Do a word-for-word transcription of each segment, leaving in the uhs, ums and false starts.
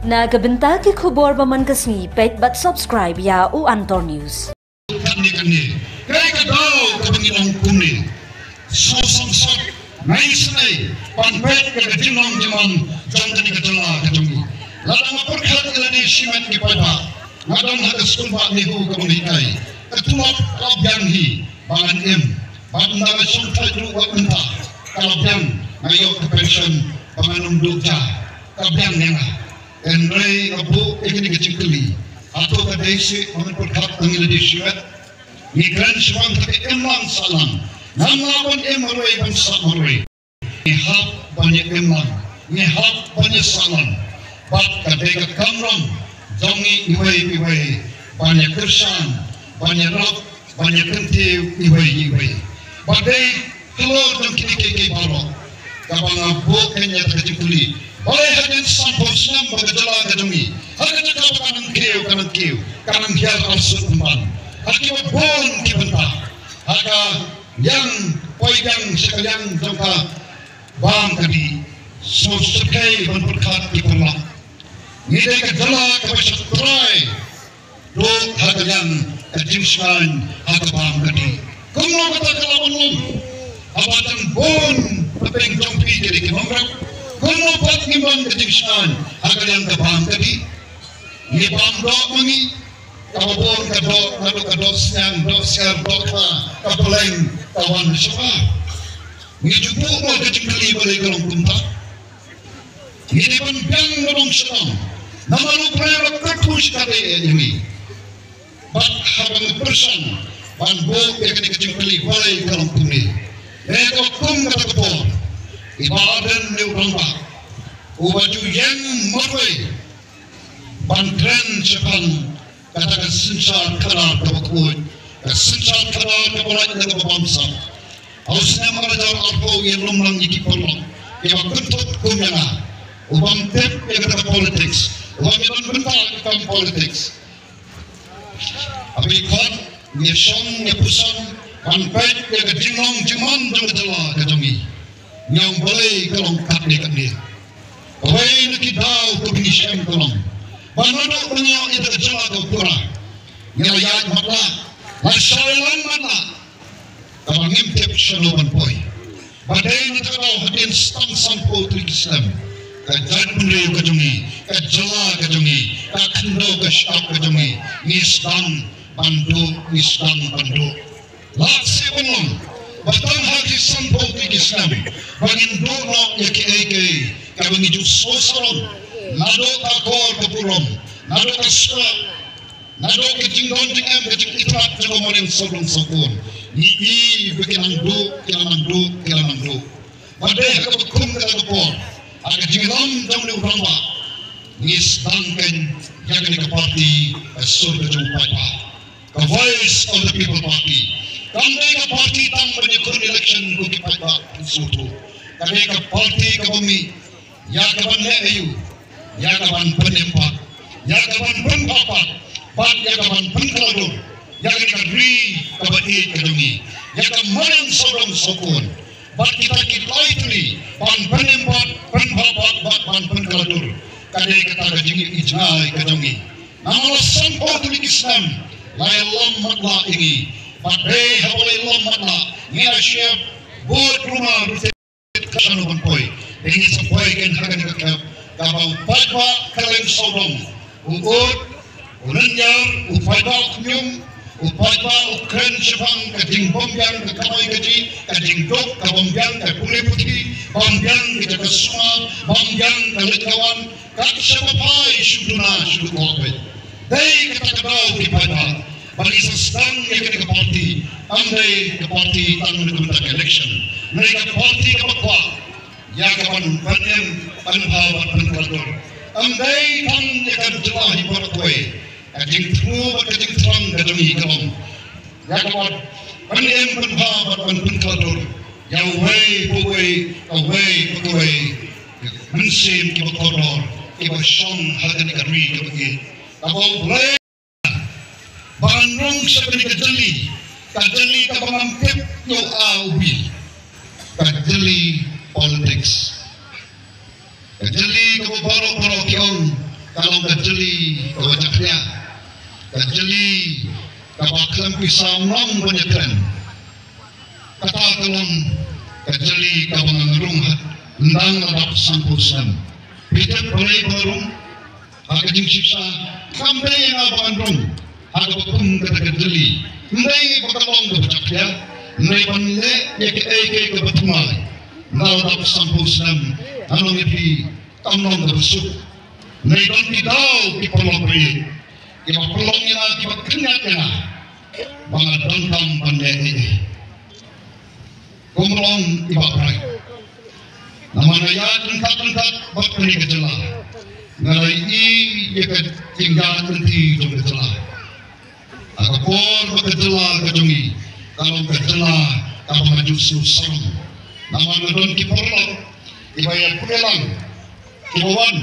Na ka bynta ki khubor ba man ka sngi, peit bad subscribe ïa u Antor News. Kane kane, kaei ka daw kaba ngi ong kumne? Sngewsih sngewsih, ngi sngew ban peit ïa ka jinglong jingman jong kane ka jylla ka jong ngi. Lada nga pyrkhat ïa lade shimet ki paidbah, nga don ha ka skulbah NEHU kaba ngi hikai. Ka tulop ka la biang hi ba ngan im, bad ynda nga shong thait ruh wat mynta ka la biang, nga ïoh ka pension ba ngan ym duh ja, ka biang ïa nga. Hynrei nga buh ïa kane ka jingkylli, hato ka dei shuh ba ngan pyrkhat tang ïa lade shimet? Ngi kren shaphang ka imlang sahlang, ngam lah ban im marwei ban sah marwei. Ngi hap ban ïa imlang, ngi hap ban ïa sahlang. Bad ka dei ka kamram jong ngi iwei pa iwei ban ïa kyrshan, ban ïa rap, ban ïa kyntiew iwei iwei. Bad dei halor jong kine kiei kiei baroh kaba nga buh kane ka jingkylli. Balei hadien sanphew snem ba ka jylla ka jong ngi ha ka jaka ba ka nang kiew, ka nang kiew, ka nang hiar arsut pynban ha kiba bun ki bynta, ha ka liang, poi liang sha ka liang jong ka bam ka dih, sngewsih ban pyrkhat ki pynlong. Ngi dei ka jylla kaba sha trai duh ha ka liang ka jingshngaiñ ha ka bam ka dih. Kumno kata ka la wan long? Haba tang bun pateng jong phi ki dei ki nongrep, kumno pat ngim don ka jingshngaiñ ha ka liang ka bam ka dih? Ngi bam doh ma ngi, kaba bun ka doh, naduh ka doh sniang, doh siar, doh kha, ka pleng ka wan shuwa. Ngi ju buh mo ka jingkylli balei ka long kumta? Ngi dei ban biang na dong shnong, namar u briew la kyrkhu shikatdei ïa ngi. Bad haba ngi pyrshang ban buh ïa kane ka jingkylli, balei ka long kumne? Ïa ka kum kata ka por, i Bah Ardent ne u rangbah uba ju ïeng marwei ban kren shaphang kata ka synshar khadar kaba khuid, ka synshar khadar kaba lait na kaba bamsap. Ha u snem ar hajar arphew, ïalum lang ïa ki paralok kiba kynthup kum ïa nga, u bym tip ïa kata ka politics, u bym ïadon bynta ïa ka kam politics. Haba ngi khot, ngi shong, ngi puson ban peit ïa ka jinglong jingman jong ka jylla ka jong ngi. Ngi ong balei ka long katne katne. Kawei na ki daw kaba ngi shem ka long ba naduh ba ngi ïoh ïa ka jylla ka pura, ngi la ïaid matlah, la shah ïalang matlah, kaba ngim tip shano ban poi. Ba dei na kata ka daw hadien tang sanphew tylli ki snem, ka jaitbynriew ka jong ngi, ka jylla ka jong ngi, ka khyndew ka shyiap ka jong ngi, ngi sdang ban duh, ngi sdang ban duh. Lah seh ban long ba tang ha ki sanphew tylli ki snem ba ngin duh noh ïa kiei kiei kaba ngi ju sngewsarong, naduh ka akor ka burom, naduh ka spah, naduh ka jingdon jingem, ka jingitynnad jong ka mariang sawdong sawkun. Ngi i ba ki nang duh, ki la nang duh, ki la nang duh. Ba dei ha kaba kum kata ka por, ha ka jingïalam jong une u rangbah, ngi sdang kein ïa kane ka party, ka sur ka jong u paidbah, ka Voice of the People Party. Kam dei ka party tang ban ïakhun election ko ki paidbah sngewthuh. Ka dei ka party kaba mih ïa ka ban leh aïu? Ïa ka ban pynim pat, ïa ka ban pynbha pat, bad ïa ka ban pynkylla dur ïa kane ka ri kaba ïeit ka jong ngi, ïa ka mariang sawdong sawkun. Bad kita ki lai tylli ban pynim pat, pynbha pat, bad ban pynkylla dur, ka dei kata ka jingïeit jngai ka jong ngi. Namar la sanphew tylli ki snem la ïalam matlah ïa ngi. Bad dei haba la ïalam matlah, ngi la shep bud rumah ruh te ka shano ban poi. Dei ngi sa poi kein ha kane ka khep kaba u paidbah Kylleng Sawdong u ud, u lynñiar, u paidbah u khñium, u paidbah u kren shaphang ka jingbymbiang ka kamai kajih, ka jingduk ka bymbiang ka pule puthi, bymbiang ka jaka sumar, bymbiang ka leit ka wan, kat shaba phai shu duna shu dukok beit. Dei kata ka daw ki paidbah ba ngi sa sdang ïa kane ka party. Ym dei ka party tang na ka bynta ka election. Dei ka party kaba kwah ïa ka ban pynim, pynbha bad pynkylla dur. Ym dei tang ïa ka jylla hi baroh kawei. Ka jingthmu bad ka jingthrang ka jong ngi ka long ïa ka ban pynim, pynbha bad ban pynkylla dur ïa uwei pa uwei, kawei pa kawei, mynsiem kiba kordor kiba shong ha kane ka ri kaba ïeit. Kaba U Blei ba ngan rung sha kane ka jylli, ka jylli kaba ngam tip ïa u A u B, ka jylli politics. Ka jylli kaba baroh baroh ki ong ka long ka jylli kaba jakhlia, ka jylli kaba khlem pisa ym long ban ïakren. Kata ka long ka jylli kaba nga rung ha, ynda nga la dap sanphew snem. Phi tip balei ba nga rung? Ha ka jingshisha kam dei ïa nga ba ngan rung ha kaba kum kata ka jylli. Ym dei ba ka long kaba jakhlia, ym dei ban leh ïa kaei kaei kaba thymmai. Ynda la dap sanphew snem, nga ong ïa phi, kam long kaba suk. Ym dei don ki daw ki paralok ba ïeit kiba pynlong ïa nga, kiba kynjat ïa nga ba nga donkam ban leh ei ei. Kum long i Bah Bright, namar nga ïaid ryngkat ryngkat bad kane ka jylla, nga la ïohi ïa ka jingïaid lynti jong ka jylla. Ha ka por ba ka jylla ka jong ngi ka long ka jylla kaba nga ju sngewsarong, namar nga don ki paralok kiba ïa pyrshang, kiba wan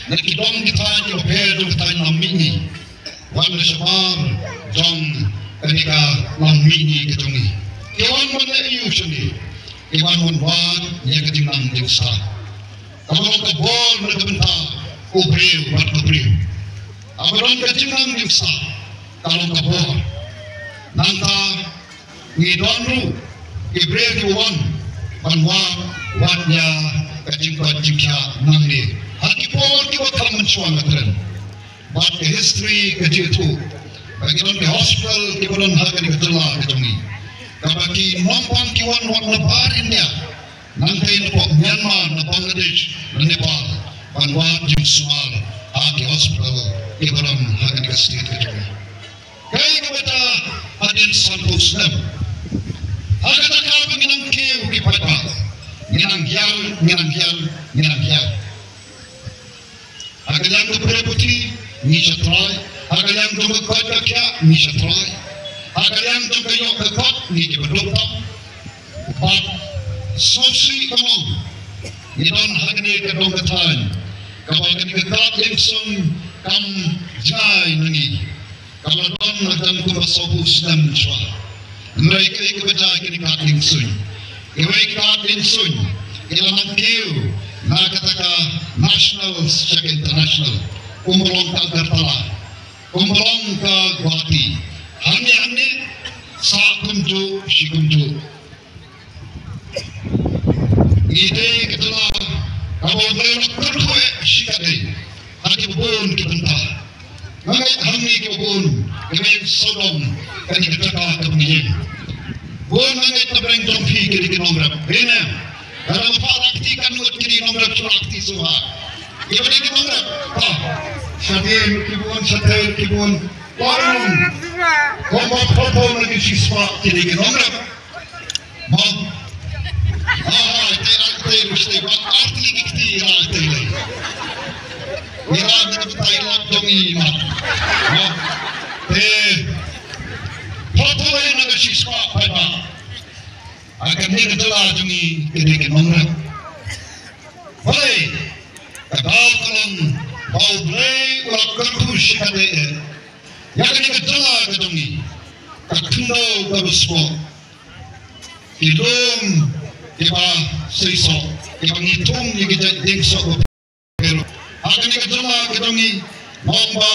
na ki dong ki thaiñ kiba pher jong ka thaiñ Lam Mihngi, wan na shabar jong kane ka Lam Mihngi ka jong ngi. Ki wan ban leh aïu sha ngi? Ki wan ban wad ïa ka jingnang jingstad. Kaba long ka bor na ka bynta u briew bad u briew. Kaba long ka jingnang jingstad, ka long ka bor. Nangta ngi don ruh ki briew kiba wan ban wad, wad ïa ka jingkoit jingkhiah nangne ha ki por kiba khlem mynshuwa nga kren. Bad ka history ka ju ïathuh ba ki don ki hospital kiba don ha kane ka jylla ka jong ngi, kaba ki nongpang ki wan wat na bar India, nangta na pdeng Myanmar, na Bangladesh, na Nepal, ban wad jingsumar ha ki hospital kiba don ha kane ka state ka jong ngi. Kaei kaba jia hadien sanphew snem? Ha kata ka por ba ngi nang kiew ki paidbah, ngi nang hiar, ngi nang hiar, ngi nang hiar. Ha ka liang ka pule puthi ngi sha trai, ha ka liang jong ka koit ka khiah ngi sha trai, ha ka liang jong ka ïoh ka kot ngi kiba duk tam. Bad sngewsih ka long, ngi don ha kane ka dong ka thaiñ kaba kane ka kad liengsuiñ kam jngai na ngi, kaba la don la ka jong kumba sawphew snem mynshuwa. Hynrei kaei kaba jia kane ka kad liengsuiñ? Kiwei ki kad liengsuiñ ki la nang kiew na kata ka national sha ka international, kumba long ka Agartala, kumba long ka Guwahati, hangne hangne, sah kumjuh shi kumjuh. Ngi dei ka jylla kaba u Blei u la kyrkhu eh shikatdei ha kiba bun ki bynta. Nga ngeit hangne kiba bun kiba ïeng sawdong kane ka jaka kaba ngi ïeng. Bun nga ngeit na pdeng jong phi ki dei ki nongrep. Hynrei ka dang phah la kti katno ngut ki dei ki nongrep, shu la kti shuwa. Kiba dei ki nongrep, ha, shatei ki bun, shatei ki bun. Kumba photo na ki shispah ki dei ki nongrep. Mo. Ah, te, te, te, ba, arti ki kti, ah, te, le. Ira, te, te, ira, jong i, ma. Mo. Te, photo le na ka shispah, pa, pa. Aka ni ka jylla jong i, ki dei ki nongrep. Balei? Ka daw ka long ba U Blei u la kyrkhu shikatdei eh ïa kane ka jylla ka jong i. Ka khyndew ka riewspah. Ki lum kiba seisoh, kiba ngi thung ïa ki jait dieng soh ba pher. Ha kane ka jylla ka jong i, nga ong ba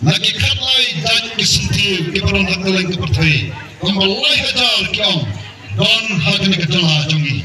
na ki khatlai jait ki syntiew kiba don ha kylleng ka pyrthei, kumba lai hajar ki ong, don ha kane ka jylla jong i.